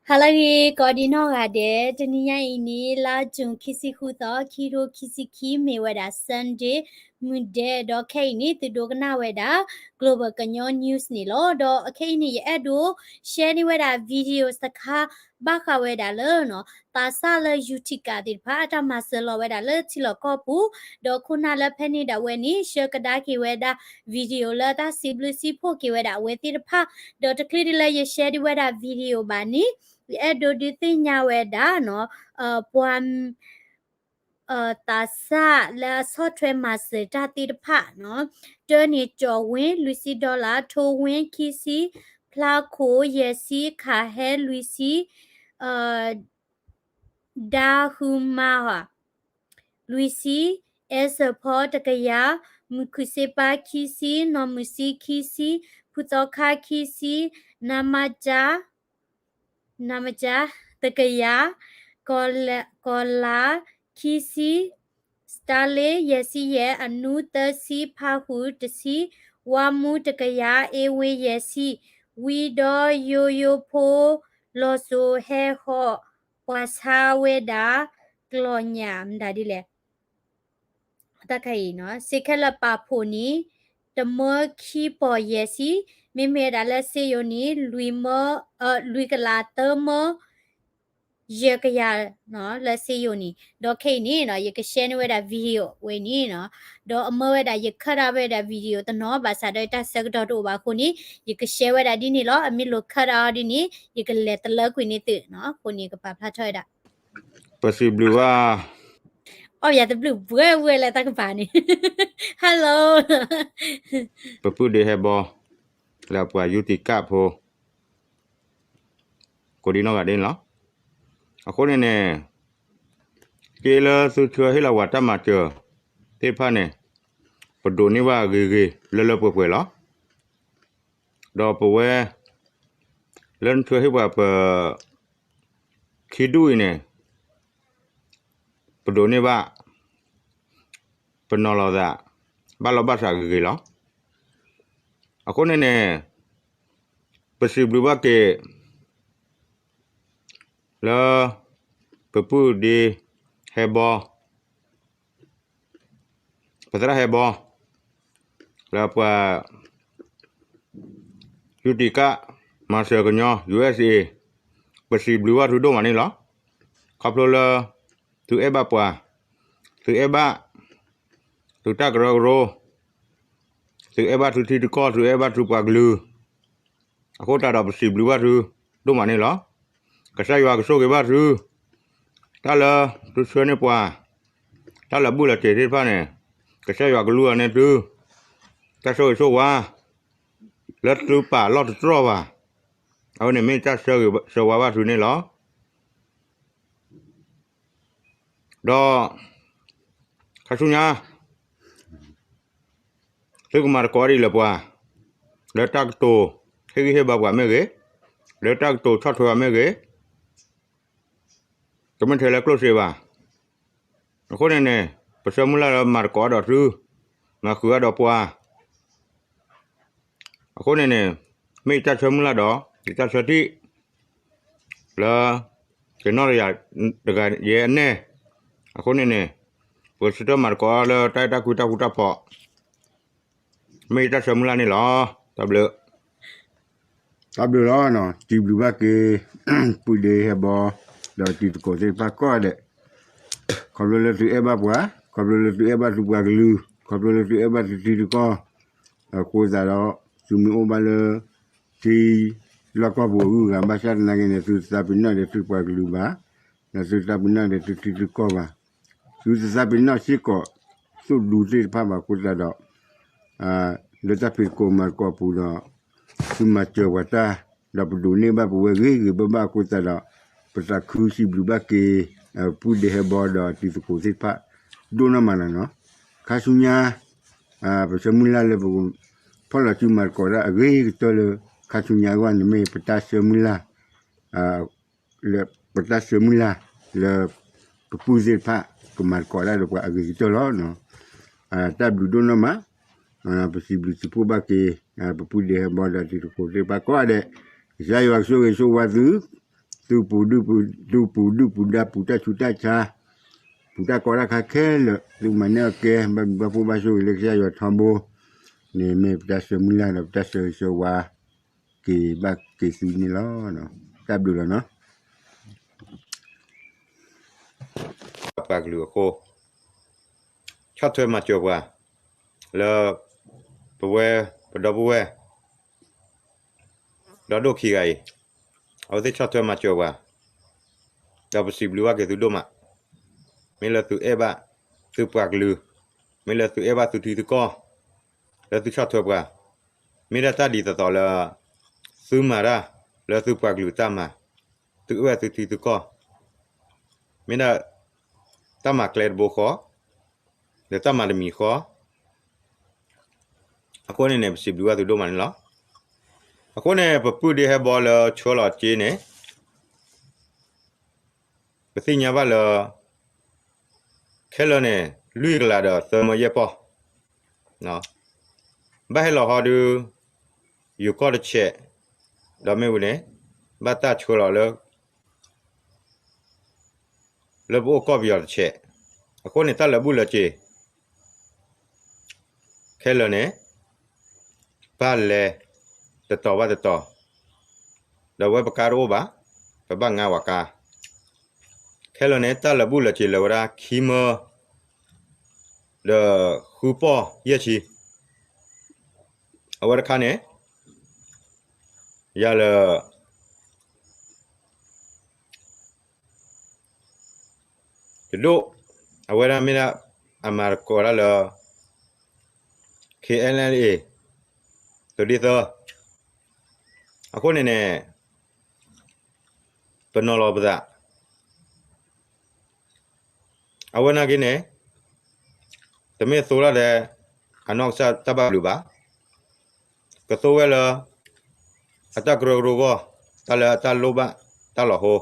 ဟါလၢအဂ့ၤ ကိးဒံနီၢ်ဂၤဒဲး, တနံၤညါအံၤန့ၣ် လါယူၤ ခံဆံဃုသီ ခံကထိခံဆံခံ မ့ၢ်ဝဲဒၣ် Sunday မုၢ်ဒဲး, ဒီးခဲအံၤန့ၣ် သုဒိကနၣ်ဝဲဒၣ် Global ကညီ News န့ၣ်လီၤ. ဒီးခဲအံၤန့ၣ် ယအဲၣ်ဒိး share န့ၢ်ဝဲဒၣ် video တခါ ဘၣ်ဃးဝဲဒၣ်လၢ သးစၢ်လၢ Utica သ့ၣ်တဖၣ် အတၢ်မၤစၢၤလီၤဝဲဒၣ်လၢထံလီၢ်ကီၢ်ပူၤ, ဒီးခိၣ်နၢ်လၢဖဲန့ၣ်ဒၣ်ဝဲန့ၣ် ဆှၢကဒါက့ၤဝဲဒၣ် video လၢတၢ်စံးဘျုးစံးဖှိၣ်က့ၤဝဲဒၣ်အဝဲသ့ၣ်တဖၣ်, ဒီးတချုးဒံးလၢယ share ဒံးဝဲဒၣ် video ဘၣ်န့ၣ်, ယအဲၣ်ဒိးဒုးသ့ၣ်ညါဝဲဒၣ် ပှၤ သးစၢ်လၢအဆီၣ်ထွဲမၤစၢၤတၢ်သ့ၣ်တဖၣ်, တၢန့ၣ် ကၠီၤဝ့ၣ် လွံၢ်ဆံ dollar, ထိဝ့ၣ် ခံဆံ, ဖျါခိၣ် ယဲၢ်ဆံ, ခးဟဲ လွံၢ်ဆံ, ဒါဟုမါ လွံၢ်ဆံ, အဲစၢၢ်ဖီ တကယၤ, မုၢ်ခုၣ်စ့ပါ ခံဆံ, နီၢ်မုၢ်ဆံ ခံဆံ, ဖုသီခါ ခံဆံ, နမါကၠါ နမါကၠါ တကယၤ, ကီၤလၤ ခံဆံ, စတါလ့ ယဲၢ်ဆံယဲၢ်, အနူ သၢဆံ, ဖါဃုာ် တဆံ, ဝါမူ တကယၤ, အ့ဝ့ ယဲၢ်ဆံ, ဝံဒီးယိယိဖိ လီၤစိၤဟဲဟီၣ် ပှၤဆါဝဲဒၣ် ကျီၢ်ညၣ် မတၤဒ်လဲၣ် တၢ်ခဲအံၤ စ့ခဲလၢာ်ပာ်ဖှိၣ်န့ၣ် တမၢ ခံပီၢ် ယဲၢ်ဆံ, မ့မ့ၢ်ဝဲဒၣ်လၢစ့ယိၤန့ၣ် လွံၢ်မၢ လွံၢ်ကလး သၢမၢ ယဲၢ်ကယၤ လၢစ့ယိၤန့ၣ်, ဒီးခဲအံၤန့ၣ် ယက share န့ၢ်ဝဲဒၣ် video ဝဲန့ၣ်, ဒီးအမၢဝဲဒၣ် ယ cut ဝဲဒၣ် video တနီၤ ဘၣ်ဆၣ်ဒီးတၢ်ဆၢကတီၢ်တအိၣ်ဘၣ်အဃိန့ၣ် ယက share ဝဲဒၣ်ဒ်န့ၣ်လီၤ. အမ့ၢ်လိၣ် cut အီၤဒ်န့ၣ် ယကလဲၤတလၢကွံာ်န့ၢ်သု, အဃိန့ၣ် ယကပာ်ဖျါထီၣ်ဝဲဒၣ် ပစံးဘျုးဘၣ် အီၣ်ယၤတဘျုးဘှဲဝဲလၢတၢ်ကပၤန့ၣ် Hello ပပုၢ်ဒ့ဟဲဘီ လၢပှၤယူတံကၣ်ဖိ ကိးဒံနီၢ်ဂၤဒဲးန့ၣ်လီၤ. အဃိန့ၣ်န့ၣ် က့လၢသုဆှၢဟ့ၣ်လီၤဝဲတၢ်မၤစၢၤသ့ၣ်တဖၣ်န့ၣ် ပဒိးန့ၢ်ဘၣ်ဂ့ၤဂ့ၤ လၢလၢပှဲၤပှဲၤလီၤ. ဒီးပဝဲ လၢနဆှၢဟ့ၣ်ပှၤပ ခံဒူၣ်အံၤန့ၣ် ပဒိးန့ၢ်ဘၣ် ပနီၤလီၤသး ဘၣ်လီၢ်ဘၣ်စးဂ့ၤဂ့ၤလီၤ. အဃိန့ၣ်န့ၣ် ပစံးဘျုးဘၣ်က့ၤ လၢ ပပုၢ်ဒ့ဟဲဘီ ပသရၣ်ဟဲဘီ လၢပှၤ ယူတံကၣ် မၤစၢၤကညီ ယူအက်စ်အေ ပစံးဘျုးဘၣ်သုဒိၣ်မးန့ၣ်လီၤ. ခီဖျိလၢ သုအဲၣ်ဘၣ်ပှၤ, သုအဲၣ်ဘၣ် သုတၢ်ကရၢကရိ, သုအဲၣ်ဘၣ်သုထံသုကီၢ်, သုအဲၣ်ဘၣ်သုပှၤကလုာ်, အဃိသတးဒီးပစံးဘျုးဘၣ်သုဒိၣ်မးန့ၣ်လီၤ. ကစၢ်ယွၤကဆိၣ်ဂ့ၤဘၣ်သု, တၢ်လၢသုဆှၢန့ၢ်ပှၤ, တၢ်လၢာ်ဘူၣ်လၢာ်စ့ၤသ့ၣ်တဖၣ်န့ၣ် ကစၢ်ယွၤကလူအီၤန့ၢ်သု, တၢ်ဆိၣ်ဂ့ၤဆိၣ်ဝါ လၢသုပာ်လီၢ်တတြီၢ်ဘၣ်, အဝဲန့ၣ်မ့ၢ်တၢ်ဆၢဂ့ၤဆၢဝါဘၣ်သုန့ၣ်လီၤ. ဒီး ခါဆူညါ သုကမၤသကိးဒ်လဲၣ်ပှၤ, လၢတၢ်ကတိၤဟ့ၣ်ဂံၢ်ဟ့ၣ်ဘါပှၤမ့ၢ်ဂ့ၤ, လၢတၢ်ကတိၤဆီၣ်ထွဲဘၣ်မ့ၢ်ဂ့ၤ, တမ့ၢ်ထဲလၢကျိၣ်စ့ဘၣ်. အဃိန့ၣ်န့ၣ် ပဆၢမုၢ်လၢ်လၢမၤသကိးဒီးသု, မၤဃုာ်အါဒီးပှၤ အဃိန့ၣ်န့ၣ် မ့ၢ်ယတၢ်ဆၢမုၢ်လၢ်ဒီး ယတၢ်ဆၢထံၣ် လၢ ယနီၢ်တယၤတဂၤယဲအနဲၣ်, အဃိန့ၣ်န့ၣ် ပကဆၢထၢၣ်မၤသကိးလၢတၢ်အဲၣ်တၢ်ကွံတၢ်ဃူတၢ်ဖိး, မ့ၢ်ယတၢ်ဆၢမုၢ်လၢ်န့ၣ်လီၤ. တၢ်ဘျုး တၢ်ဘျုးလီၤ. စံးဘျုးဘၣ်က့ၤ ပုၢ်ဒ့ဟဲဘီ ဒီးတံၤသကိးသ့ၣ်တဖၣ်ကိးဂၤဒဲး, ခီဖျိလၢသုအဲၣ်ဘၣ်ပှၤ, ခီဖျိလၢသုအဲၣ်ဘၣ်သုပှၤကလုာ်, ခီဖျိလၢသုအဲၣ်ဘၣ်သုထံသုကီၢ်, အဃိသတးဒီး သုမ့ၢ်အိၣ်ဘၣ်လၢ ထံလီၢ်ကီၢ်ပူၤအဂုၤအဂၤ ဘၣ်ဆၣ်သနာ်က့န့ၣ် သုတသးပ့ၤနီၣ်ဒီးသုပှၤကလုာ်ဘၣ်, ဒီးသုတသးပ့ၤနီၣ်ဒီးသုထံသုကီၢ်ဘၣ်, သုတသးပ့ၤနီၣ်စ့ၢ်ကီး သုးဒူသ့ၣ်တဖၣ်ဘၣ်အဃိသတးဒီး လၢတၢ်ဖံးသကိးမၤသကိးအပူၤဒီး သုမၤစၢၤပှၤတၢ်, ဒီးပဒိးန့ၢ်ဘၣ်ပဝဲဂ့ၤဂ့ၤဘၣ်ဘၣ်အဃိသတးဒီး ပသးခုစံးဘျုးဘၣ်က့ၤ ပုၢ်ဒ့ဟဲဘီဒီးတံၤသကိးသ့ၣ်တဖၣ် ဒိၣ်နီၢ်မးလီၤနီၤ. ခါဆူညါ ပဆၢမုၢ်လၢ်လၢပ ဖီၣ်လီၤစုမၤသကိးတၢ်အဂ့ၤကတၢၢ်လၢ ခါဆူညါအဂီၢ်န့ၣ်မ့ၢ်ပတၢ်ဆၢမုၢ်လၢ် လၢပတၢ်ဆၢမုၢ်လၢ်လၢ ပပုၢ်သ့ၣ်တဖၣ် ကမၤသကိးတၢ်ဒီးပှၤအဂ့ၤကတၢၢ်လီၤ. တၢ်ဘျုးဒိၣ်နီၢ်မး, ပစံးဘျုးစံးဖှိၣ်ဘၣ်က့ၤ ပပုၢ်ဒ့ဟဲဘီဒီးတံၤသကိးသ့ၣ်တဖၣ်ကိးဂၤဒဲး, ကစၢ်ယွၤကဆိၣ်ဂ့ၤဆိၣ်ဝါသု, သ သုပူၤဒုၣ်ပူၤ သုပူၤဒုၣ်ပူၤဒါ ပူၤတၢ်ဆူးတၢ်ဆါ ပူၤတၢ်ကီတၢ်ခဲခဲလၢာ် သုမၤန့ၢ်အီၣ်ကဲ ဘၣ်ဘျုးဘၣ်ဖှိၣ်ဘၣ်ဆိၣ်ဂ့ၤလၢကစၢ်ယွၤထီဘိန့ၣ် မ့ၢ်ပတၢ်ဆၢမုၢ်လၢ်ဒီးပတၢ်ဆၢဂ့ၤဆၢဝါက့ၤဘၣ်က့ၤသုန့ၣ်လီၤ. တၢ်ဘျုးလီၤနီၤ. ပှၤကလုာ်အဃိ ဆီၣ်ထွဲမၤစၢၤပှၤ လၢပဝဲပဒီပုၢ်ဝဲၢ် ဒီဒိၣ်ခံဂၤအံၤ အဝဲသ့ၣ်ဆီၣ်ထွဲမၤစၢၤပှၤ ဒီးပစံးဘျုးဘၣ်က့ၤသုဒိၣ်မး, မ့ၢ်လၢသုအဲၣ်ဘၣ်သုပှၤကလုာ်, မ့ၢ်လၢသုအဲၣ်ဘၣ်သုထံသုကီၢ်, လၢသုဆီၣ်ထွဲပှၤ, မ့ၢ်ဒၣ်တၢ်ဒ်သိးသိးလၢ သုမၤတၢ်လၢသုပှၤကလုာ်တၢ်မၤ, သုအဲၣ်ဘၣ်သုထံသုကီၢ်, မ့ၢ်ဒၣ်တၢ်မၤကျဲတဘိဃီ, ဒီးတၢ်မၤတမံၤဃီ, အဃိန့ၣ်န့ၣ် ပစံးဘျုးဘၣ်သုဒိၣ်မးန့ၣ်လီၤ. အဃိန့ၣ် ပပုၢ်ဒ့ဟဲဘီလၢဆှၢလီၤစ့န့ၣ် ပသ့ၣ်ညါဘၣ်လၢ ခဲလၢာ်န့ၣ် လွံၢ်ကလးဒီးသၢမၢယဲၢ်ပီၢ်, ဘၣ်ဟဲလီၤဟီဒု ယိၤကီၢ်တဆဲး, ဒီးမ့ၢ်ဝံၤန့ၣ် ဘၣ်တၢ်ဆှၢလီၤလၢ လၢပအိၣ်ကီၢ်ပယီၤတဆဲး, အဃိန့ၣ် တၢ်လၢာ်ဘူၣ်လၢာ်စ့ၤ ခဲလၢာ်န့ၣ် ဘၣ်လဲၤတတီၤဘၣ်တတီၤ, ဒီးဝဲပကါတအိၣ်ဘၣ်, ပဘၣ်ငါဝဲကါ, ခဲလၢာ်န့ၣ် တၢ်လၢာ်ဘူၣ်လၢာ်စ့ၤလၢာ်ဝဲဒၣ်ခံမၢ ဒီးဃုပီၢ်ယဲၢ်ဆံ, အဝဲတခါန့ၣ် ယၤလၢ ယဒိၣ်, အဝဲဒၣ်မ့ၢ်ဒၣ် အမၤသကိးဒၣ်လၢ ခ့ၣ်အဲလ်အ့ၣ် သုးဒ့သၢ, အဃိန့ၣ်န့ၣ် ပနီၤလီၤပသး အဝဲနာ်က့န့ၣ် တမ့ၢ်သိလီၤဒီး အနီၢ်ကစၢ်တၢ်ဘၣ်ဘျုးဘၣ်, ကသိဝဲလၢ အတၢ်ကရၢကရိအဂီၢ်, တၢ်လၢအတၢ်လိၣ်ဘၣ်တၢ်လီၤဟိ,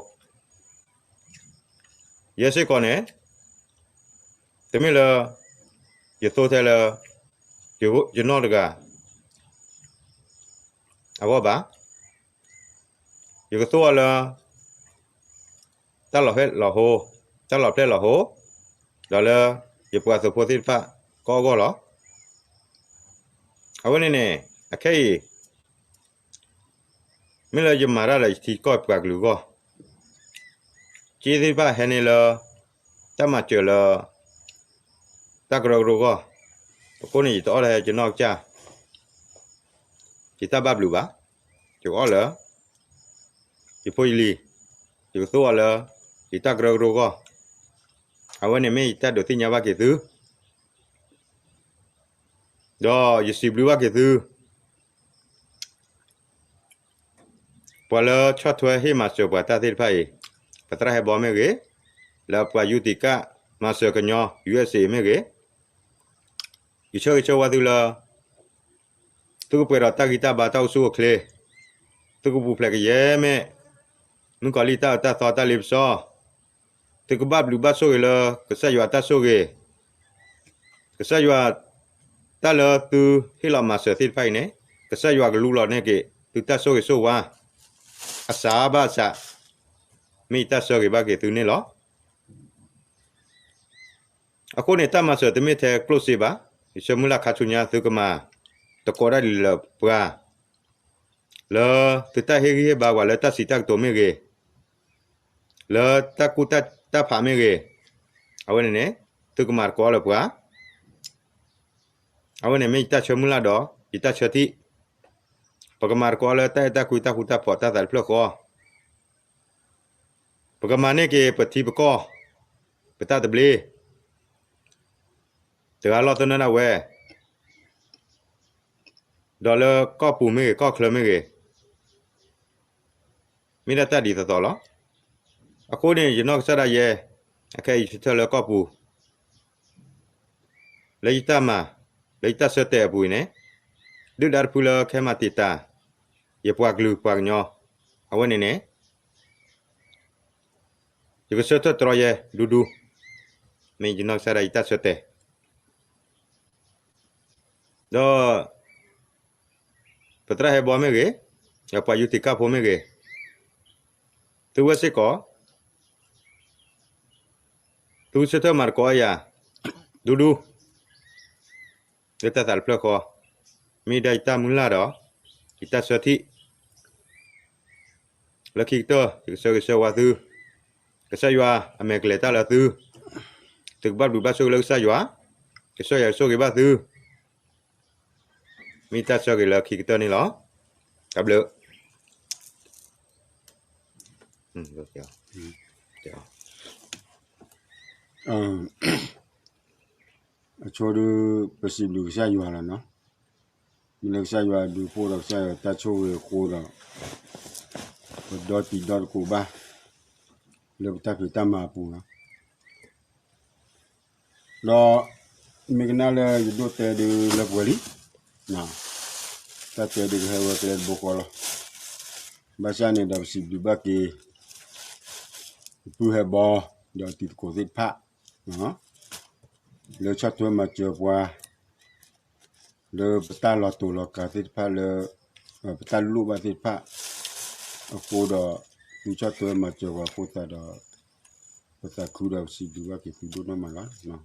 ယဲစ့ၢ်ကီးန့ၣ် တမ့ၢ်လၢ ယသိထဲလၢ ယနီၢ်တဂၤ အဂီၢ်ဘၣ်, ယကသိအီၤလၢ တၢ်လီၤဖျဲၣ်လီၤဟိ, တၢ်လီၤဖျဲၣ်လီၤဟိ, ဒီးလၢယပှၤသုးဖိသ့ၣ်တဖၣ်ကိးဂီၢ်လီၤ. အဝဲန့ၣ်န့ၣ် အခဲအံၤ မ့ၢ်လၢယမၤတၢ်လၢယထံကီၢ်ပှၤကလုာ်အဂီၢ်, စ့သ့ၣ်တဖၣ်ဟဲန့ၢ်လၢ တၢ်မၤစၢၤလၢ တၢ်ကရၢကရိအဂီၢ်, အဃိန့ၣ် ယတအီၣ်လၢယနီၢ်ကစၢ် ယတၢ်ဘၣ်ဘျုးဘၣ်, ယကအီၣ်လၢ ယဖိယလံၤ, ယကသိအီၤလၢ ယတၢ်ကရၢကရိအဂီၢ်, အဝဲန့ၣ်မ့ၢ်ယတၢ်ဒုးသ့ၣ်ညါဘၣ်က့ၤသု ဒီးယစံးဘျုးဘၣ်က့ၤသု ပှၤလၢဆီၣ်ထွဲဟ့ၣ်မၤစၢၤပှၤတၢ်သ့ၣ်တဖၣ်အံၤ, ပသရၣ်ဟဲဘီမ့ၢ်ဂ့ၤ, လၢပှၤယူတံကၣ်မၤစၢၤကညီ ယူအက်စ့မ့ၢ်ဂ့ၤ, ယဆၢဂ့ၤဆၢဝါသုလၢ သုကပှဲၤဒီးတၢ်ဂံၢ်တၢ်ဘါတၢ်အိၣ်ဆူၣ်အိၣ်ချ့, သုကပူၤဖျဲးကယဲၢ်မ့ၢ် မုၣ်ကီၤလံၢ်တၢ်အၢတၢ်သီတၢ်လ့ပစီ, သုကဘၣ်ဘျုးဘၣ်ဆိၣ်ဂ့ၤလၢကစၢ်ယွၤတၢ်ဆိၣ်ဂ့ၤ, ကစၢ်ယွၤ တၢ်လၢသုဟ့ၣ်လီၤမၤစၢၤသ့ၣ်တဖၣ်အံၤန့ၣ် ကစၢ်ယွၤကလူလီၤန့ၢ်က့ၤ သုတၢ်ဆိၣ်ဂ့ၤဆိၣ်ဝါ အစးဘၣ်အစး, မ့ၢ်ယတၢ်ဆၢဂ့ၤဘၣ်က့ၤသုန့ၣ်လီၤ. အဃိန့ၣ် တၢ်မၤစၢၤတမ့ၢ်ထဲကျိၣ်စ့ဘၣ်, ယဆၢမုၢ်လၢ်ခါဆူညါ သုကမၤသကိးတၢ်ဒ်လၢပှၤ လၢသုတၢ်ဟ့ၣ်ဂံၢ်ဟ့ၣ်ဘါပှၤလၢတၢ်စံးတၢ်ကတိၤမ့ၢ်ဂ့ၤ, လၢတၢ်ကူၣ်တၢ်ဖးမ့ၢ်ဂ့ၤ, အဝဲန့ၣ်န့ၣ် သုကမၤသကိးလၢပှၤ, အဝဲန့ၣ်မ့ၢ်ယတၢ်ဆၢမုၢ်လၢ်ဒီး ယတၢ်ဆၢထံၣ်, ပကမၤသကိးလၢတၢ်အဲၣ်တၢ်ကွံတၢ်ဃူတၢ်ဖိးတၢ်သးတဖျၢၣ်ဃီ ပကမၤန့ၢ်က့ၤပထံပကီၢ်, ပတၢ်သဘျ့, တဂၤလီၢ်သနၢၣ်ဒၣ်ဝဲ, ဒီးလၢကီၢ်ပူၤမ့ၢ်ဂ့ၤ ကီၢ်ချၢမ့ၢ်ဂ့ၤ, မ့ၢ်ဒၣ်တၢ်ဒ်သိးသိးလီၤ. အဃိန့ၣ် ယနီၢ်ကစၢ်ဒၣ်ယဲ, အခဲအံၤယဆၢထၢၣ်လၢကီၢ်ပူၤ လၢယတၢ်မၤ, လၢယတၢ်ဆၢတဲာ်အပူၤအံၤန့ၣ်, ဒုၣ်ဒါတဖုလၢကဟဲမၤတံာ်တာ် ယပှၤကလုာ်ပှၤကညီ, အဝဲန့ၣ်န့ၣ် ယကဆၢထၢၣ်တြီယဲဒူဒူ, မ့ၢ်ယနီၢ်ကစၢ်ဒၣ်ယတၢ်ဆၢတဲာ်, ဒီး ပသရၣ်ဟဲဘီမ့ၢ်ဂ့ၤ, ဒီးပှၤယူတံၤကၣ်ဖိမ့ၢ်ဂ့ၤ, သုဝဲစ့ၢ်ကီး, သုဆၢထၢၣ်မၤသကိးယၤ ဒူဒူ လၢတၢ်သးတဖျၢၣ်ဃီ, မ့ၢ်ဒၣ်ယတၢ်မုၢ်လၢ်ဒီး ယတၢ်ဆၢထံၣ် လၢခံကတၢၢ် ယကဆၢဂ့ၤဆၢဝါသု, ကစၢ်ယွၤအမဲာ်ကလဲၤတၢ်လၢသု, သုကဘၣ်ဘျုးဘၣ်ဆိၣ်ဂ့ၤလၢကစၢ်ယွၤ, ကစၢ်ယွၤကဆိၣ်ဂ့ၤဘၣ်သု, မ့ၢ်တၢ်ဆၢဂ့ၤလၢခံကတၢၢ်န့ၣ်လီၤ. တၢ်ဘျုး. အဆိဒုး ပစံးဘျုးကစၢ်ယွၤလီၤနီၤ. မ့ၢ်လၢကစၢ်ယွၤအဘျုးအဖှိၣ်ဒီးကစၢ်ယွၤတၢ်ဆိၣ်ဂ့ၤအဃိဒီး ပဒီတံၤဒီသကိးဘၣ် လၢပတၢ်ဖံးတၢ်မၤအပူၤလီၤ. ဒီးမ့ၢ်ကနၣ်လၢယဒိၣ်တဲဒုးလၢပှဲၤလံ, တၢ်တဲဒုးကဟဲဝဲကျဲတဘိဃီလီၤ. ဘၣ်ဆၣ်န့ၣ်ဒီးပစံးဘျုးဘၣ်က့ၤ ပပုၢ်ဟဲဘီ ဒီးတံၤသကိးသ့ၣ်တဖၣ် လၢဆီၣ်ထွဲမၤစၢၤပှၤ လၢပတၢ်လီၤတိာ်လီၤကၤသ့ၣ်တဖၣ်လၢ ပတၢ်လိၣ်ဘၣ်သ့ၣ်တဖၣ် အဃိဒီး သုဆီၣ်ထွဲမၤစၢၤပှၤအဃိသတးဒီး ပသးခုဒီးပစံးဘျုးဘၣ်က့ၤသုဒိၣ်နီၢ်မးလီၤ.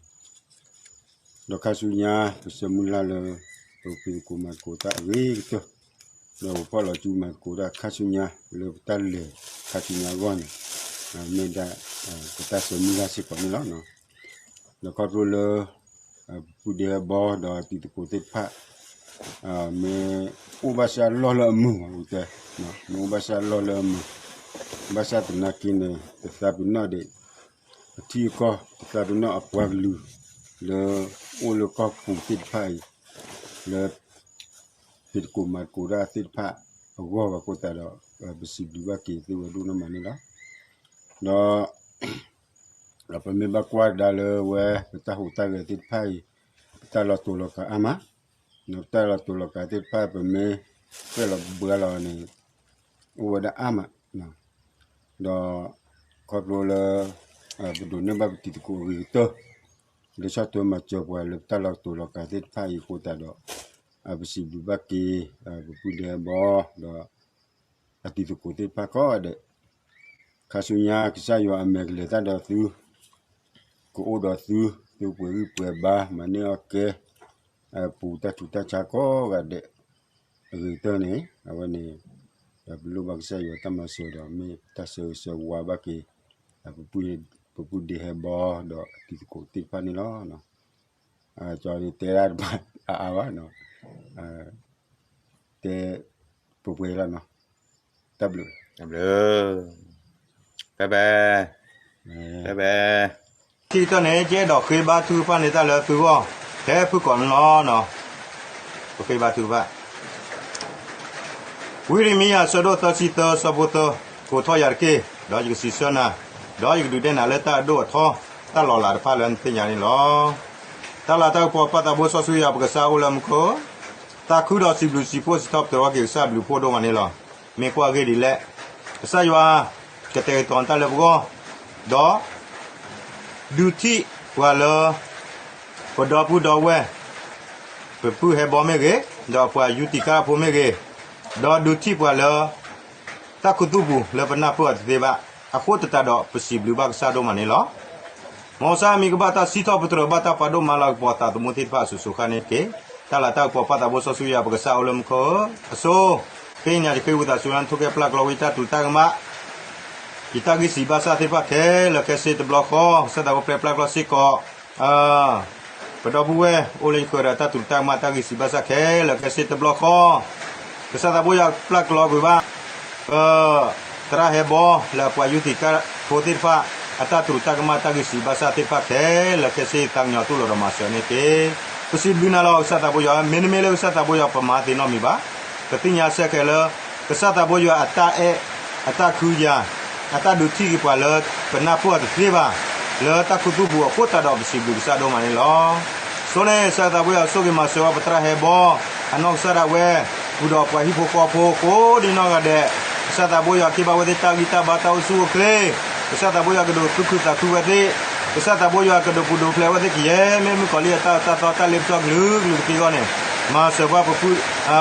ဒီးခါဆူညါ ပဆၢမုၢ်လၢ်လၢ ပကဖံးသကိးမၤသကိးတၢ်အဂ့ၤကတၢၢ် ဒီးပဖီၣ်လီၤစုမၤသကိးတၢ်ခါဆူညါ လၢပတၢ်လဲၤခါဆူညါအဂီၢ်န့ၣ် မ့ၢ်ဒၣ် ပတၢ်ဆၢမုၢ်လၢ်စ့ၢ်ကီးန့ၣ်လီၤ. ဒီးခီဖျိလၢ ပပုၢ်ဒ့ဟဲဘီ ဒီးတံၤသကိးသ့ၣ်တဖၣ် မ့ၢ်အိၣ်ဘၣ်ဆၣ်လီၢ်လၢအမုာ် အဝဲတဲ, မ့ၢ်အိၣ်ဘၣ်ဆၣ်လီၢ်လၢအမုာ်, ဘၣ်ဆၣ်သနာ်က့န့ၣ် တသးပ့ၤနီၣ်ဒံး အထံအကီၢ် တသးပ့ၤနီၣ်အပှၤကလုာ် လၢအိၣ်လၢကီၢ်ပူၤသ့ၣ်တဖၣ်အံၤ လၢ ဖံးသကိးမၤသကိးတၢ်သ့ၣ်တဖၣ်အဂီၢ်ဘၣ်အဃိသတးဒီး ပစံးဘျုးဘၣ်က့ၤသုဝဲဒိၣ်နီၢ်မးန့ၣ်လီၤ. ဒီး ပမ့ၢ်ဘၣ်ကွၢ်ကဒါလၢဝဲ ပတၢ်ဟူးတၢ်ဂဲၤသ့ၣ်တဖၣ်အံၤ ပတၢ်လီၤတိာ်လီၤကၤအါမး, ပတၢ်လီၤတိာ်လီၤကၤသ့ၣ်တဖၣ် ပမ့ၢ်ကွဲးလီၤဘှါလီၤန့ၣ် အိၣ်ဝဲဒၣ်အါမး, ဒီး ခီဖျိလၢ ပဒိးန့ၢ်ဘၣ်ပတံၤသကိးအဂ့ၤကတၢၢ် လၢဆီၣ်ထွဲမၤစၢၤပှၤလၢပတၢ်လီၤတိာ်လီၤကၤသ့ၣ်တဖၣ်အံၤအဃိသတးဒီး ပစံးဘျုးဘၣ်က့ၤ ပပုၢ်ဒ့ဟဲဘီ ဒီး အတံၤသကိးသ့ၣ်တဖၣ်ကိးဂၤဒဲး, ခါဆူညါကစၢ်ယွၤအမဲာ်ကလဲၤတၢ်ဒီးသု, ကအိၣ်ဒီးသု, သုပှဲၤဂံၢ်ပှဲၤဘါ မၤန့ၢ်အီၣ်ကဲ ပူၤတၢ်ထူးတၢ်ဆါကိးဂၤဒဲး အဂ့ၤကတၢၢ်န့ၣ် အဝဲန့ၣ် ဒီးပလိၣ်ဘၣ်ကစၢ်ယွၤတၢ်မၤစၢၤဒီး မ့ၢ်တၢ်ဆၢဂ့ၤဆၢဝါဘၣ်က့ၤ ပပုၢ်ဒ့ဟဲဘီ ဒီးအတံၤသကိးသ့ၣ်တဖၣ်န့ၣ်လီၤ. ကၠီဒုးတဲဒၣ်တဘၣ်အါအါဘၣ်, တဲ ပှဲၤပှဲၤလီၤနီၤ, တၢ်ဘျုး, တၢ်ဘျုး, တၢ်ဘျုး, တၢ်ဘျုး. ခံကတၢၢ်န့ၣ် ယအဲၣ်ဒိးဃ့ဘါထုကဖၣ်န့ၢ်တၢ်လၢသုဂီၢ် ထဲဖုၣ်ကိာ်န့ၣ်လီၤ. ပဃ့ဘါထုကဖၣ်, ဝံယံးရမံယၤ အဆၢဒိၣ်သၢဆံသၢ အဆၢဖိသၢ, ကိးထီၣ်ယၤတက့ၢ်, ဒီးယကစံးဆၢနၤ, ဒီးယကဒုးဒဲနၤလၢတၢ်အဒိၣ်အထီ, တၢ်လီၤလးတဖၣ်လၢနသ့ၣ်ညါန့ၣ်လီၤ. တၢ်လၤတၢ်ကပီၤပၢ်သးဘိစီဆှံယွၤပကစၢ်အိၣ်လၢမူခိၣ်, သးခုဒီးစံးဘျုးစံးဖှိၣ်စံးထီၣ်ပတြၢၤက့ၤကစၢ်ဘျုးဖှိၣ်ဒိၣ်မးန့ၣ်လီၤ. မ့ၢ်ကွၢ်အဂ့ၢ်ဒ်လဲၣ်, ကစၢ်ယွၤ ကတဲာ်ကတီၤတၢ်လၢပဂီၢ်, ဒီး ဒုးထံၣ်ပှၤလၢ ပဒီပုၢ်ဒီဝဲၢ်, ပပုၢ်ဟဲဘီမ့ၢ်ဂ့ၤ, ဒီးပှၤယူတံၢ်ကါဖိမ့ၢ်ဂ့ၤ, ဒီးဒုးထံၣ်ပှၤလၢ တၢ်ခူသူၣ်ပူၤလၢပနၢ်ပၢၢ်အီၤတသ့ဘၣ်, အဃိသတးဒီးပစံးဘျုးဘၣ်ကစၢ်ဒိၣ်မးန့ၣ်လီၤ. မ်ကစၢ်မံၤကဘၣ်တၢ်စံးထီၣ်ပတြၢၤဘၣ်တၢ်ပာ်ဒိၣ်မၤလၤကပီၤသးသမူသ့ၣ်တဖၣ်အစိၤစိၤဃၣ်န့ၣ်တက့ၢ်. တၢ်လၤတၢ်ကပီၤပၢ်သးဘိစီဆှံယွၤပကစၢ်အိၣ်လၢမူခိၣ်ဧၢ, အဆိ ဃ့ကညးယဃ့ဝံသးစူၤလၢနထိၣ်ကဲပျၢ်ကျီဝံၤတၢ်တူၢ်တၢ်ကမၣ်, ယတၢ်ဂံၢ်စၢ်ဘါစၢ်သ့ၣ်တဖၣ်ခဲလၢာ်ခဲဆ့တဘျီဃီ, ကစၢ်သးဘိပျဲပျၢ်ကျီစ့ၢ်ကီး ပဒီပုၢ်ဝဲၢ် အိၣ်လၢယဃၢၤဒီးတၢ်တူၢ်တၢ်ကမၣ်တၢ်ဂံၢ်စၢ်ဘါစၢ်ခဲလၢာ်ခဲဆ့တဘျီဃီ, ကစၢ်သးဘိယွၤပျၢ်ကျီကွံာ်ဘၣ် ပ သရၣ်ဟဲဘီ လၢပှၤယူတံၢ်ကါဖိသ့ၣ်တဖၣ် အတၢ်တူၢ်တၢ်ကမၣ်တၢ်ဂံၢ်စၢ်ဘါစၢ်သ့ၣ်တဖၣ်ခဲလၢာ်ခဲဆ့သးကညီၤတူၢ်လိာ်ဒီးမၤစၢၤန့ၣ်တက့ၢ်. ပစံးဘျုးနၤလီၤ ကစၢ်သးဘိယွၤ, မ့တမ့ၢ်လၢကစၢ်သးဘိယွၤပမၤသ့နီတမံၤဘၣ်. ပသ့ၣ်ညါဆၢခဲလၢာ် ကစၢ်သးဘိယွၤအတၢ်အဲၣ် အတၢ်ခုယၤ အတၢ်ဒုးထံၣ်က့ၤပှၤလၢပနၢ်ပၢၢ်အီၤတသ့ဘၣ် လၢတၢ်ခူသူၣ်ပူၤအဃိသတးဒီးပစံးဘျုးကစၢ်ဒိၣ်မးန့ၣ်လီၤ. အဆိန့ၣ် ကစၢ်သးဘိယွၤဆိၣ်ဂ့ၤမၤစၢၤဝဲပသရၣ်ဟဲဘီ အနီၢ်ကစၢ်ဒၣ်ဝဲ ဃုာ်ဒီးပှၤဟံၣ်ဖိဃီဖိကိးဒံးနီၢ်ဂၤဒဲး, ကစၢ်သးဘိယွၤက့ၤဘၣ်ဝဲသ့ၣ်တၢ်ဂံၢ်တၢ်ဘါတၢ်အိၣ်ဆူၣ်အိၣ်ချ့, ကစၢ်သးဘိယွၤကဒုးသူၣ်ခုသးခုဝဲသ့ၣ်, ကစၢ်သးဘိယွၤကဒုးပူၤဒုးဖျဲးဝဲသ့ၣ်ကယဲၢ် မ့ၢ်မုၣ်ကီၤလံၢ်အတၢ်အၢတၢ်သီတၢ်လ့ပစီကလုာ်ကလုာ်ကသ့အဂီၢ်န့ၣ်, မၤစၢၤပှၤပပုၢ်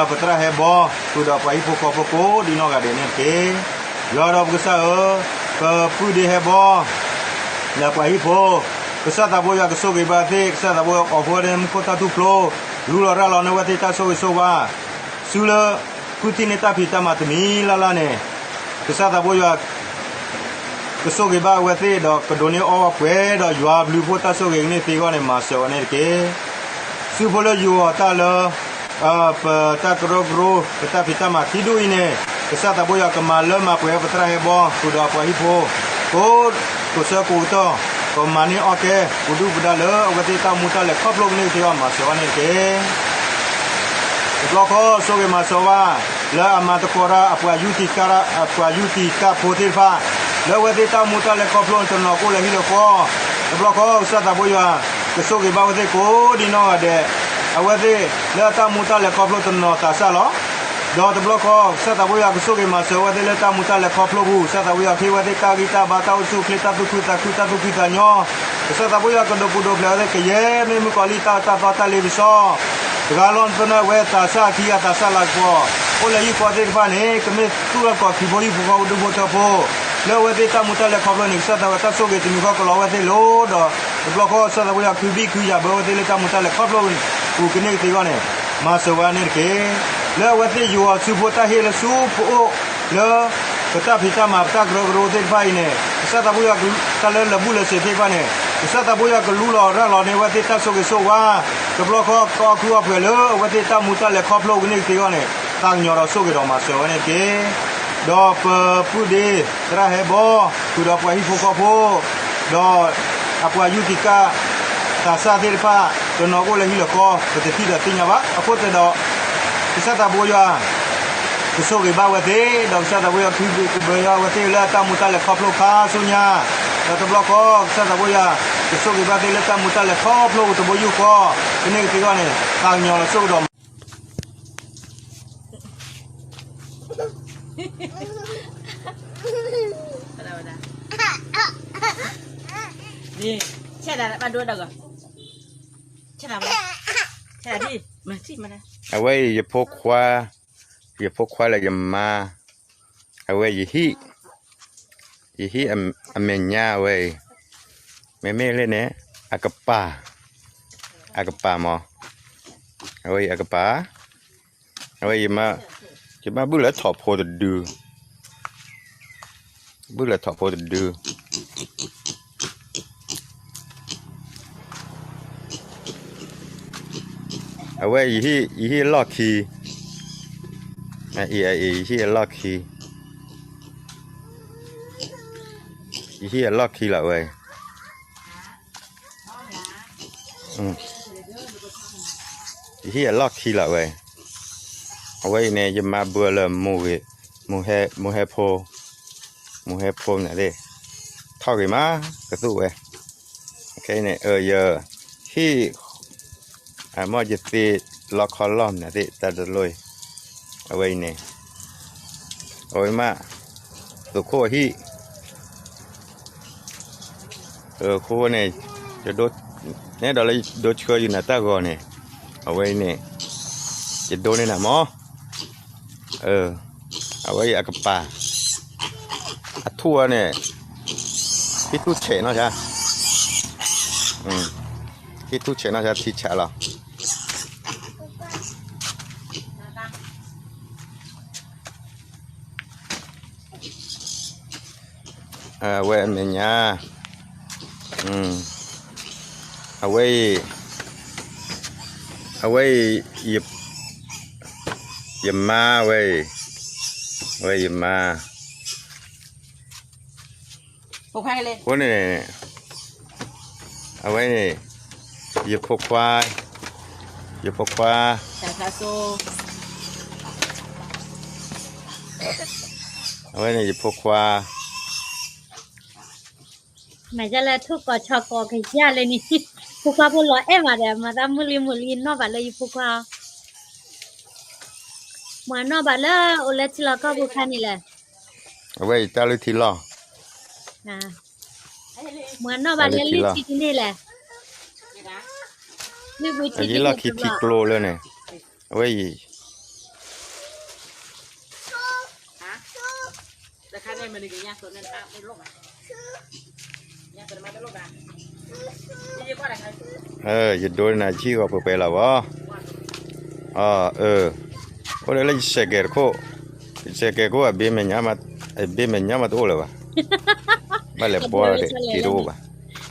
ပသရၣ်ဟဲဘီ ဃုာ်ဒီးပှၤဟံၣ်ဖိဃီဖိကိးဒံးနီၢ်ဂၤဒဲးန့ၣ်တက့ၢ်. ယွၤဒီးပကစၢ်ဧၢ, ပပုၢ်ဒ့ဟဲဘီ လၢပှၤဟံၣ်ဖိ, ကစၢ်သးဘိယွၤကဆိၣ်ဂ့ၤဘၣ်သ့ၣ်, ကစၢ်သးဘိယွၤကအိးဖှိၣ်ဝဲဒၣ်မူခိၣ်တၢ်ထူၣ်ဖျိ, လူလီၤရၢ်လီၤန့ၢ်ဝဲသ့ၣ်တၢ်ဆိၣ်ဂ့ၤဆိၣ်ဝါ, ဆူလၢ ဖုထံၣ်န့ၢ်တၢ်ဖံးတၢ်မၤတမံၤလၢ်လၢ်န့ၣ်, ကစၢ်သးဘိယွၤ ကဆိၣ်ဂ့ၤဘၣ်အဝဲသ့ၣ် ဒီးကဒိးန့ၢ်အီၣ်ဝဲပှဲၤဒီးယွၤအဘျုးအဖှိၣ်တၢ်ဆိၣ်ဂ့ၤကန့ၢ်သ့အဂီၢ်န့ၣ် မၤစၢၤဝဲန့ၣ်တက့ၢ်. ဆူဖိလၢယူၤအီၤတၢ်လၢ ပတၢ်ကရၢကရိ ပတၢ်ဖံးတၢ်မၤခံဒူၣ်အံၤန့ၣ်, ကစၢ်သးဘိယွၤကမၤလၢမၤပှဲၤဝဲပသရၣ်ဟဲဘီ ဃုာ်ဒီးပှၤဟံၣ်ဖိ ကိး ကိးဆၢကိးကတီၢ်, ကမၤန့ၢ်အီၣ်ကဲ ပူၤဒူၣ်ပူၤဒါလၢအဝဲသ့ၣ်တၢ်အိၣ်မူတၢ်လဲၤခီဖျိကန့ၢ်ကသ့အဂီၢ် မၤစၢၤဝဲန့ၣ်တက့ၢ်. တဘျီဃီဆိၣ်ဂ့ၤမၤစၢၤဝဲ လၢအမၤသကိးတၢ်အပှၤယူၢ်တံၢ်ကၢ် အပှၤယူၢ်တံၢ်ကၢ်ဖိသ့ၣ်တဖၣ်, လၢအဝဲသ့ၣ်တၢ်အိၣ်မူတၢ်လဲၤခီဖျိန့ၣ် တနီၤကအိၣ်လၢဟံၣ်လၢဃီ, တဘျီဃီကစၢ်သးဘိယွၤ ကဆိၣ်ဂ့ၤဘၣ်အဝဲသ့ၣ်ကိးဒံနီၢ်ဂၤဒဲး, အဝဲသ့ၣ်လၢအတၢ်အိၣ်မူတၢ်လဲၤခီဖျိတနီၤသးစၢ်လီၤ. ဒီးတဘျီဃီ ကစၢ်သးဘိယွၤကဆိၣ်ဂ့ၤမၤစၢၤအဝဲသ့ၣ်လၢတၢ်အိၣ်မူတၢ်လဲၤခီဖျိပူၤ, ကစၢ်သးဘိယွၤကဟ့ၣ်ဝဲသ့ၣ်တၢ်ဂံၢ်တၢ်ဘါ တၢ်အိၣ်ဆူၣ်အိၣ်ချ့ တၢ်သူၣ်ခုသးခု တၢ်သူၣ်ဖှံသးညီ, ကစၢ်သးဘိယွၤကဒိးပူၤဒိးဖျဲးဝဲသ့ၣ် ကယဲၢ်မ့ၢ်မုၣ်ကီၤလံၢ်တၢ်အၢတၢ်သီတၢ်လ့ပစီ တဂၤလီၤသနၢၣ်ဝဲသးစၢ်ခံဂၤသးစၢ်လၤကပီၤ, အိၣ်လၢဟံၣ်ဃီသ့ၣ်တဖၣ်န့ၣ် ကမ့ၢ်သူၣ်ထီၣ်ကီၢ်ခံဖိဟံၣ်ဖိဃီဖိဒူဖိထၢဖိ, လၢအဝဲသ့ၣ်တၢ်အိၣ်မူတၢ်လဲၤခီဖျိန့ၣ် ကစၢ်သးဝဲတၢ်ဆိၣ်ဂ့ၤတမံၤဃီကလီၤဝဲသ့ၣ်လီၤ. ဒီးတဘျီဃီကစၢ်သးဘိယွၤခုဘံၣ်ခုယၤဘၢဝဲသ့ၣ်လၢတၢ်အိၣ်မူတၢ်လဲၤခီဖျိပူၤကန့ၢ်ကသ့အဂီၢ်န့ၣ် မၤစၢၤဝဲန့ၣ်တက့ၢ်. လၢအဝဲသ့ၣ်ယူၤအီၤဆူဖိတၢ်ဟ့ၣ်လၢဆူပအိၣ်လၢ ပတၢ်ဖံးတၢ်မၤပတၢ်ကရၢကရိသ့ၣ်တဖၣ်အံၤန့ၣ် ကစၢ်သးဘိယွၤက တၢ်လၢလၢာ်ဘူၣ်လၢာ်စ့ၤသ့ၣ်တဖၣ်န့ၣ် ကစၢ်သးဘိယွၤကလူလီၤရၢ်လီၤန့ၢ်အဝဲသ့ၣ်တၢ်ဆိၣ်ဂ့ၤဆိၣ်ဝါ, တဘျီဃီကအီၣ်ခုအီၣ်ပှဲၤလၢအဝဲသ့ၣ်တၢ်အိၣ်မူတၢ်လဲၤခီဖျိကန့ၢ်ကသ့အဂီၢ်န့ၣ် သးကညီၤဒီးဆိၣ်ဂ့ၤဒီးမၤစၢၤဝဲန့ၣ်တက့ၢ်. ဒီးပပုၢ်ဒ့သရၣ်ဟဲဘီ ဃုာ်ဒီးပှၤဟံၣ်ဖိဃီဖိ ဒီးအပှၤယူၢ်တံၢ်ကၢ် သးစၢ်သ့ၣ်တဖၣ် တနီၤကအိၣ်လၢဟံၣ်လၢဃီ ပတထံၣ်ဒီးသ့ၣ်ညါဘၣ်. အဃိသတးဒီး ကစၢ်သးဘိယွၤ ကဆိၣ်ဂ့ၤဘၣ်ဝဲသ့ၣ် ဒီးကစၢ်သးဘိယွၤကဟုကယာ်ဝဲသ့ၣ်လၢအတၢ်အိၣ်မူတၢ်လဲၤခီဖျိခါဆူညါ, ဒီးတဘျီဃီ ကစၢ်သးဘိယွၤ ကဆိၣ်ဂ့ၤဘၣ်သ့ၣ်လၢတၢ်အိၣ်မူတၢ်လဲၤခီဖျိတဘိယူၢ်ဃီ ကန့ၢ်ကသ့အဂီၢ်န့ၣ် သးကညီၤလီၤဆိၣ်ဂ့ၤဒီး အဝဲအံၤယဖိခွါ, ယဖိခွါလၢယမါ, အဝဲယဟံၣ်, ယဟံၣ်အမဲာ်ညါအဝဲအံၤ, မ့မ့ၢ်လၢန့ၣ် အကပၤ, အကပၤမး, အဝဲအံၤအကပၤ, အဝဲ ယမါဘုၣ်လၢထိးဖိတဒု, ဘုၣ်လၢထိးဖိတဒု အဝဲ ယဟံၣ်အလီၢ်ခံ, အအံၤ အအံၤ ယဟံၣ်အလီၢ်ခံ, ယဟံၣ်အလီၢ်ခံလီၤဝဲ, ယဟံၣ်အလီၢ်ခံလီၤဝဲ, အဝဲအံၤန့ၣ် ယမါဘုၣ်လၢ မူဟဲဖိ, မူဟဲဖိန့ၣ်သ့ၣ်, ထီၣ်ဂ့ၤမး ကသူၣ်ဝဲ, ခဲအံၤန့ၣ် ယဟံၣ် အမ့ၢ်ယသ့လီခီလီၢ်မနုၤသ့ၣ် တၢ်တလိၣ်အံၤ, အဝဲအံၤန့ၣ်, အဝဲမး, သုးခိၣ်အဟံၣ်, သုးခိၣ်န့ၣ်, ယဒိ, နဲဒိးလၢဒိဆှၢယုာ်နၤတၢ်ဂီၤန့ၣ်, အဝဲအံၤန့ၣ်, ယဒိန့ၢ်နၤမး, အဝဲအံၤအကပၤ, အထူၣ်ဝဲန့ၣ်, ဟံၣ်ထူၣ်ဆဲးနီၢ်ဆါ, ဟံၣ်ထူၣ်ဆဲးနီၢ်ဆါထံဆးလီၤ. အဝဲအမဲာ်ညါ, အဝဲအံၤ, အဝဲအံၤ, ယမါဝဲအံၤ, အဝဲယမါ, အဃိန့ၣ်, အဝဲန့ၣ်, ယဖိခွါ, ယဖိခွါ, အဝဲန့ၣ်ယဖိခွါ မၤယါလၢထူၣ်ကိးဆီကိးကယၢ်လၢန့ၣ်, ဖိခွါဖိလီၤအဲၣ်မးဒီး မၤသးမုၢ်လံမုၢ်လံနီၢ်ဘၣ်လၢယဖိခွါ, မၤနီၢ်ဘၣ်လၢအိၣ်လၢထံလီၢ်ကီၢ်ပူၤခါန့ၣ်လဲၣ်, အဝဲအံၤတၢ်လုၢ်ထံလီၢ်, မၤနီၢ်ဘၣ်လၢလုၢ်ထံန့ၣ်လဲၣ်, အယံၤလီၢ်ခံထံကျိလၢန့ၣ်, အဝဲအံၤ တခါန့ၣ် ယဒိနၤဆံဂီၤပှဲၤပှဲၤလီၤဘၣ်. အိၣ်ဒီးလၢယစဲးကဲးတခိၣ်, ယစဲးကဲးခိၣ် အဘ့မဲာ်ညါမးတအိၣ်လၢၤဘၣ်. ဘၣ်လဲၤဘှီထီၣ်က့ၤတအိၣ်ဘၣ်.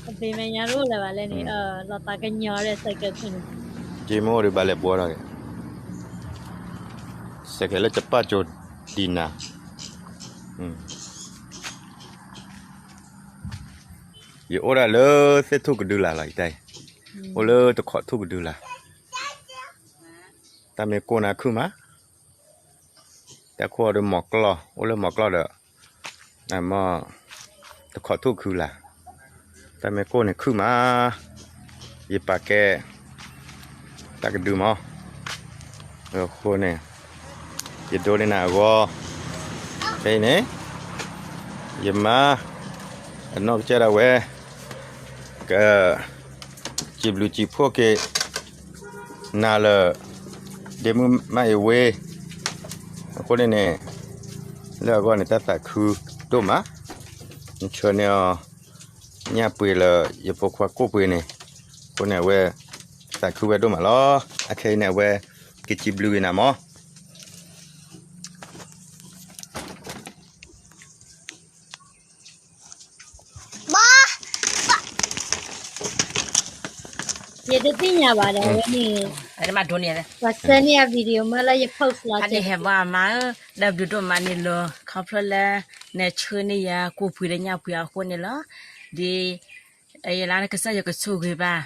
အဘ့မဲာ်ညါတအိၣ်လၢၤဘၣ်လဲၣ်န့ၣ်, လီၤသးကညီၤဒီးစဲးကဲးခိၣ်န့ၣ်, က့မ့ၢ်အိၣ်ဒီးဘၣ်လဲၤဘှီထီၣ်က့ၤ, စဲးကဲးလၢကပၣ်ကၠိဒံနၤ ယအိၣ်ဒၣ်လၢသ့ၣ်ထူၣ်ကဒုလာ်လီၤ, ယတဲ, အိၣ်လၢတခိးထူၣ်ကဒုလာ်, တၢ်မ့ၢ်ကိၢ်နၤခုၣ်မး, တၢ်ခိၣ်ဒီးမီၤကျီၢ်, အိၣ်လၢမီၤကျီၢ်ဒီး, တခိးထူၣ်ကဒုလာ်, တၢ်မ့ၢ်ကိၢ်န့ၣ်ခုၣ်မး, ယပာ်ကဲ တၢ်ကဒုမး, အဃိန့ၣ် ယဒိန့ၢ်နၤအဂီၢ်, ဖဲအံၤန့ၣ် ယမါ အနီၢ်ကစၢ်ဒၣ်ဝဲ က စံးဘျုးစံးဖှိၣ်က့ၤ နၤလၢ ဒ့မုၣ်မးအ့ဝ့, အဃိန့ၣ်န့ၣ် လၢအဂီၢ်န့ၣ် တၢ်သးခုဒိၣ်မး, နဆှၢန့ၢ်အီၤ ညၣ်ပှ့ၤလၢ ယဖိခွါကိၣ်ပှ့ၤန့ၣ်, အဃိန့ၣ် အဝဲ သးခုဝဲဒိၣ်မးလီၤ. အခဲအံၤန့ၣ် အဝဲ ကစံးဘျုးက့ၤနၤမး. ယတသ့ၣ်ညါဘၣ်ဒီးဝဲန့ၣ်, ပှၤဆှၢန့ၢ်ယၤ video မ့ၢ်လၢယ post လီၤ, ဖါတံၢ်ဟဲဘီအမါဧၢ, တၢ်ဘျုးဒိၣ်မးန့ၣ်လီၤ, ခီဖျိလၢ နဆှၢန့ၢ်ယၤကိၣ်ပှ့ၤဒီးညၣ်ပှ့ၤအဃိန့ၣ်လီၤ. ဒ် ယလၢကစၢ်ယွၤကဆိၣ်ဂ့ၤဘၣ်,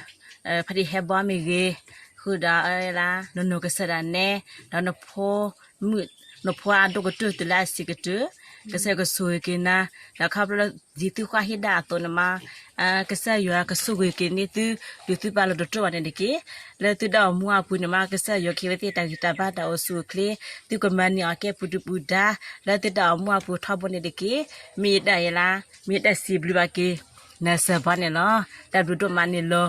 ဖါတံၢ်ဟဲဘီမ့ၢ်ဂ့ၤ, ဃုာ်ဒီးလၢ နနီၢ်ကစၢ်ဒၣ်နဲ, ဒီးနဖိမုၣ်, နဖိအဒိၣ်ကတၢၢ်တုၤလၢအဆံးကတၢၢ်, ကစၢ်ယွၤကဆိၣ်ဂ့ၤက့ၤနၤ, ဒီးခီဖျိလၢဒ်သုဃီဟ့ၣ်ဒၣ်အသိးန့ၣ်မး, ကစၢ်ယွၤကဆိၣ်ဂ့ၤက့ၤန့ၢ်သု, ဒုးသုပာ်လီၤတတြိာ်ဘၣ်န့ၣ်တက့ၢ်. လၢသုတၢ်အိၣ်မူအပူၤန့ၣ်မး ကစၢ်ယွၤကဟ့ၣ်ဝဲသ့ၣ်တၢ်ဂံၢ်တၢ်ဘါတၢ်အိၣ်ဆူၣ်အိၣ်ချ့, သုကမၤန့ၢ်အီၤကဲပူၤဒုၣ်ပူၤဒါ, လၢသုတၢ်အိၣ်မူအပူၤထီဘိန့ၣ်တက့ၢ်. မ့ၢ်ယတၢ်ယလၢ, မ့ၢ်ယတၢ်စံးဘျုးဘၣ်က့ၤ နၤစၢၤဘီန့ၣ်လီၤ. တၢ်ဘျုးဒိၣ်မးန့ၣ်လီၤ.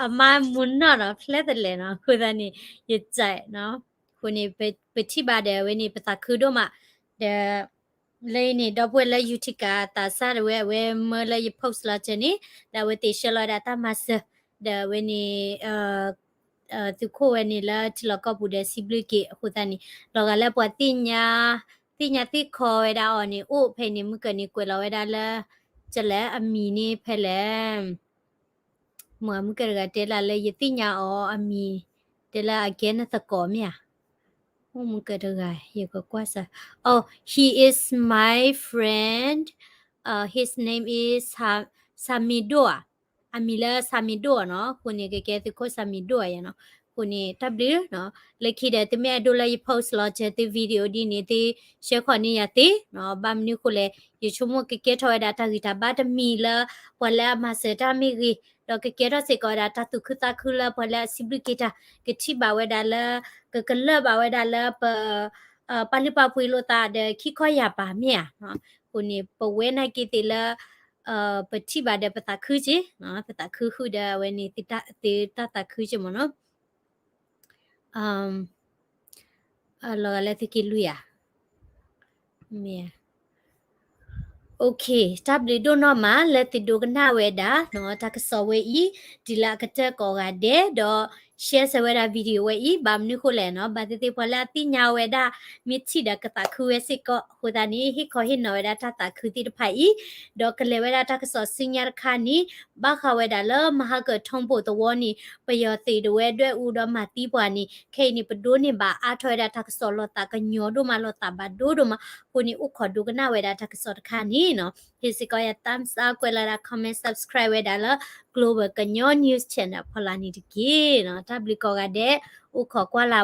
အမါမူနီၢ်ဒီးဖျဲၣ်သလဲၣ်နီၤ, အဃိသတးန့ၣ် ယစဲးနီၤ, အဃိန့ၣ် ပထံၣ်ဘၣ်ဒီးအဝဲန့ၣ် ပသးခုဒိၣ်မး, ဒီး လၢအံၤန့ၣ် ဒီပုၢ်ဝဲၢ်လၢ Utica သးစၢ်ဒၣ်ဝဲ အဝဲမၢလၢယ post လီၤစဲန့ၣ်, ဒီးအဝဲသ့ၣ်ဆှၢလီၤဝဲဒၣ်တၢ်မၤစၢၤ, ဒီးအဝဲန့ၣ် သုးခိၣ်ဝဲန့ၣ်လၢထံလီၢ်ကီၢ်ပူၤဒီးစံးဘျုးက့ၤအဃိသတးန့ၣ် လီၤဂာ်လၢပှၤသ့ၣ်ညါ, သ့ၣ်ညါသ့ၣ်ခီဝဲဒၣ်အီၤန့ၣ် အိၣ်ဖဲန့ၣ် မုၢ်ကၢန့ၣ်ကွဲးလီၤဝဲဒၣ်လၢ, ကလဲၣ်အမံၤန့ၣ်ဖဲလဲၣ်, မုၢ်ကၢတဂၤတဲလၢလၢယသ့ၣ်ညါအီၤအမံၤ, တဲလၢအကဲနသကိးမ့ၢ်ဧါ, အိၣ်မုၢ်ကၢတဂၤ ယကကွၢ်စၢၤ, oh, he is my friend, his name is ဆၣ်မံၤဒိၣ်ဧါ, အမံၤလၢဆၣ်မံၤဒိၣ်ဧါနီၤ, အဃိန့ၣ် ကကဲသုးခိၣ်ဆၣ်မံၤဒိၣ်ဧါယနီၤ, အဃိန့ၣ် တၢ်ဘျုးနီၤ, လၢခံဒီးသုမ့ၢ်အဲၣ်ဒိးလၢယ post လီၤစဲသု video ဒ်န့ၣ် သု share ခီန့ၢ်ယၤသ့နီၤ, ဘၣ်မနုၤအဃိလဲၣ် ယဆိကမိၣ်ကကဲထီၣ်ဝဲဒၣ်တၢ်ဂံၢ်တၢ်ဘါတမံၤလၢ ပှၤလၢအမၤစၢၤတၢ်မ့ၢ်ဂ့ၤ, ဒီးကကဲထီၣ်စ့ၢ်ကီးဝဲဒၣ်တၢ်သူၣ်ခုသးခုလၢပှၤလၢအစံးဘျုးက့ၤတၢ်, ကထံၣ်ဘၣ်ဝဲဒၣ်လၢ, ကကလၢၢ်ဘၣ်ဝဲဒၣ်လၢပ ပာ်လုၢ်ပာ်ပှ့ၤလိာ်သးဒီးခံခီယၢ်ပၤမ့ၢ်ဧါ, အဃိန့ၣ် ပဝဲနာ်က့သ့ၣ်လၢ ပထံၣ်ဘၣ်ဒီးပသးခုက့ၤ, ပသးခုဃုာ်ဒီးအဝဲန့ၣ် သုတၢ်သးခုက့ၤမ့ၢ်နီၤ, လီၤဂာ်လၢသုက့ၤလွံၢ်ဧါ, မ့ၢ် OK, တၢ်ဘျုးဒိၣ်နီၢ်မးလၢသုဒိကနၣ်ဝဲဒၣ်နီၤ, တၢ်ကစီၣ်ဝဲအံၤ, ဒ်လၢအကတၢၢ်ကိးဂၤဒဲး, ဒီး share စၢၤဝဲဒၣ် video ဝဲအံၤ, ဘၣ်မနုၤဃိလဲၣ်နီၤ, ဘၣ်သ့ၣ်သ့ၣ်ပှၤလၢအသ့ၣ်ညါဝဲဒၣ်, မ့ၢ်ထံၣ်ဒီးကသးခုဝဲစ့ၢ်ကီး, အဃိသတးန့ၣ် ဟ့ၣ်ခီဟ့ၣ်နီၤဝဲဒၣ်တၢ်သးခုသ့ၣ်တဖၣ်အံၤ, ဒီးကလဲၤဝဲဒၣ်တၢ်ကစီၣ်ဆူညါတခါန့ၣ်, ဘၣ်ဃးဝဲဒၣ်လၢမဟါကၢၤထီဘိၣ်သဝီန့ၣ်, ပယီၤသုးဒၣ်ဝဲဒွဲၣ်အူဒီးမၤသံပှၤန့ၣ်, ခဲအံၤန့ၣ် ပဒိးန့ၢ်ဘၣ်အါထီၣ်ဝဲဒၣ်တၢ်ကစီၣ်လီၤသးကညီၤဒိၣ်မးလီၤသးဘၣ်ဒိဒိၣ်မး, အဃိန့ၣ် အိၣ်ခိးဒိကနၣ်ဝဲဒၣ်တၢ်ကစီၣ်တခါန့ၣ်နီၤ, ဟ့ၣ်စ့ၢ်ကီးယၤ thumbs up ကွဲးလီၤဒၣ် comment subscribe ဝဲဒၣ်လၢ Global ကညီ News Channel ဖီလာ်န့ၣ်တက့ၢ်နီၤ, တၢ်ဘျုးကိးဂၤဒဲး, အိၣ်ခိးကွၢ်လၢ်ဝဲ